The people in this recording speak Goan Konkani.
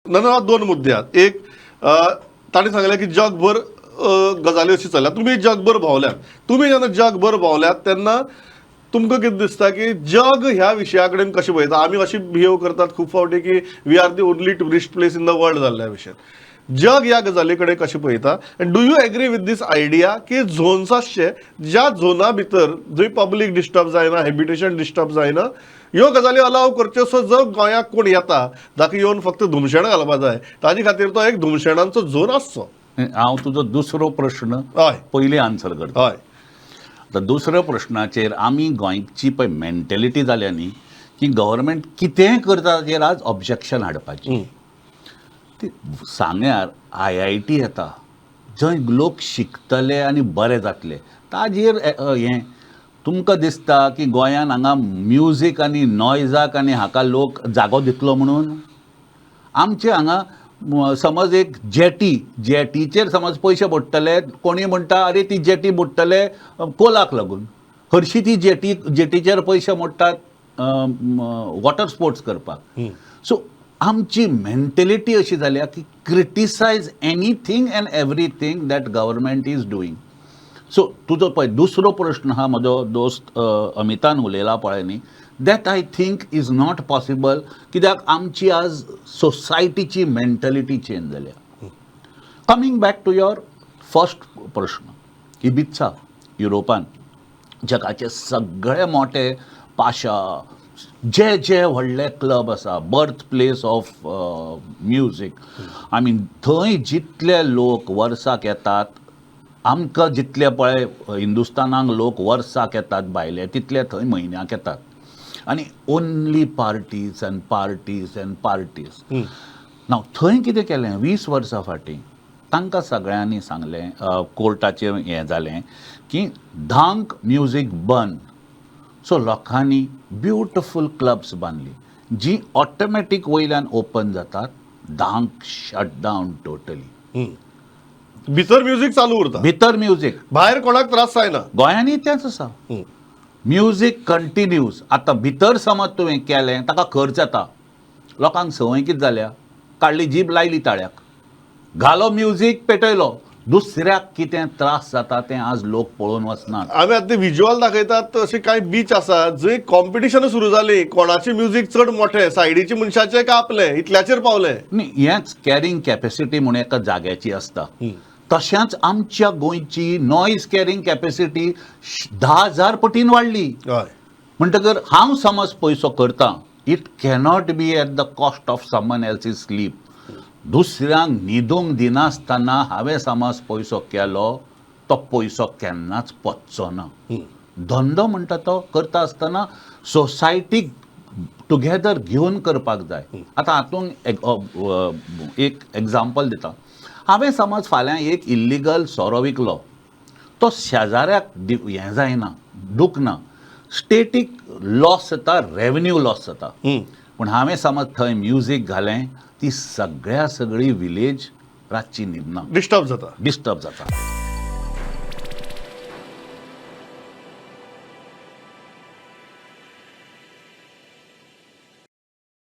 नंतर दोन मुद्दे आहात. एक, तांणी सांगलें की जगभर गजाली अशी चल्ल्या, तुमी जगभर भोंवल्यात. तुमी जेन्ना जगभर भोंवल्यात तेन्ना तुमकां कितें दिसता की जग ह्या विशया कडेन कशें पळयता? आमी अशी बिहेव करतात खूब फावटी की we are the only tourist place in the world जाल्ल्या भशेन. जग ह्या गजाली कडेन कशें पळयता आनी do you agree with this idea की झोन्स आसचे, ज्या झोना भितर जंय पब्लीक डिस्टर्ब जायना, हॅबिटेशन डिस्टर्ब जायना, ह्यो गजाली अलाव करच्यो? सो जो गोंयाक कोण येता ताका येवन फक्त धुमशेणां घालपा जाय, ताजे खातीर तो एक धुमशेणांचो झोन आसचो. हांव तुजो दुसरो प्रश्न पयलीं आन्सर करता. आतां दुसऱ्या प्रश्नाचेर, आमी गोंयची पळय मेंटेलिटी जाल्या न्ही की गव्हर्मेंट कितेंय करता ताचेर आज ऑब्जेक्शन हाडपाची. ती सांग्यार आयआयटी येता, जंय लोक शिकतले आनी बरे जातले, ताजेर हें तुमकां दिसता की गोंयान हांगा म्युजीक आनी नॉयजाक आनी हाका लोक जागो दितलो म्हणून? आमचे हांगा समज एक जेटी, जेटीचेर समज पयशे बुडटले, कोणी म्हणटा, अरे, ती जेटी बुडटले कोलाक लागून. हरशी ती जेटीचेर पयशे मोडटात वॉटर स्पोर्ट्स करपाक. सो आमची मेंटेलिटी अशी जाल्या की criticize anything and everything that government is doing. So तुजो पळय दुसरो प्रश्न आहा, म्हजो दोस्त अमितान उलयला पळय न्ही, that I think is not possible, कित्याक आमची आज सोसायटीची मेंटलिटी चेंज जाल्या. Coming back to your first प्रश्न, इबित्सा युरोपान जगाचे सगळे मोठे पाशा, जे जे व्हडले क्लब आसा, birth place of music, I mean, थंय जितले लोक वर्साक येतात, आमकां जितले पळय हिंदुस्तानाक लोक वर्साक येतात भायले, तितले थंय म्हयन्याक येतात आनी only parties and parties and parties. Now थंय कितें केलें, 20 वर्सां फाटीं तांकां सगळ्यांनी सांगलें, कोर्टाचें हें जालें की धांक म्युजीक बंद. सो लोकांनी ब्युटिफूल क्लब्स बांदली जी ऑटोमॅटीक वयल्यान ओपन जातात, धांक शट डावन टोटली. भितर म्युझिक चालू उरता. भितर म्युजीक. भायर कोणाक त्रास जायना. गोंयांनी तेंच आसा, म्युजीक कंटिन्यूज. आतां भितर समज तुवें केलें, ताका खर्च येता. लोकांक संवय कितें जाल्या, काडली जीब, लायली ताळ्याक, घालो म्युजीक, पेटयलो. दुसऱ्याक कितें त्रास जाता तें आज लोक पळोवन वचनात. आमी आतां ते व्हिज्युअल दाखयतात, अशी कांय बीच आसा जंय कॉम्पिटिशन सुरू जाली, कोणाचे म्युझिक चड मोठें, सायडीचे मनशाचे का आपलें, इतल्याचेर पावले. न्ही, हेंच कॅरिंग कॅपेसिटी म्हणून एका जाग्याची आसता. तशेंच आमच्या गोंयची नॉयज कॅरिंग कॅपेसिटी 10,000 पटीन वाडली. म्हणटकर हांव समज पयसो करता, it cannot be at the cost of someone else is sleep. दुसऱ्यांक न्हिदूंक दिनासतना हांवें समज पयसो केलो, तो पयसो केन्नाच पचचो ना. धंदो म्हणटा तो करता आसतना सोसायटीक टुगेदर घेवन करपाक जाय. आतां हातूंत एक एग्जाम्पल दिता. हांवें समज फाल्यां एक इल्लिगल सोरो विकलो, तो शेजाऱ्याक हें जायना, दुखना, स्टेटीक लॉस जाता, रेवन्यू लॉस जाता. पूण हांवें समज थंय म्युजीक घालें, ती सगळ्या सगळी विलेज रातची न्हिदना. डिस्टर्ब जाता. डिस्टर्ब जाता.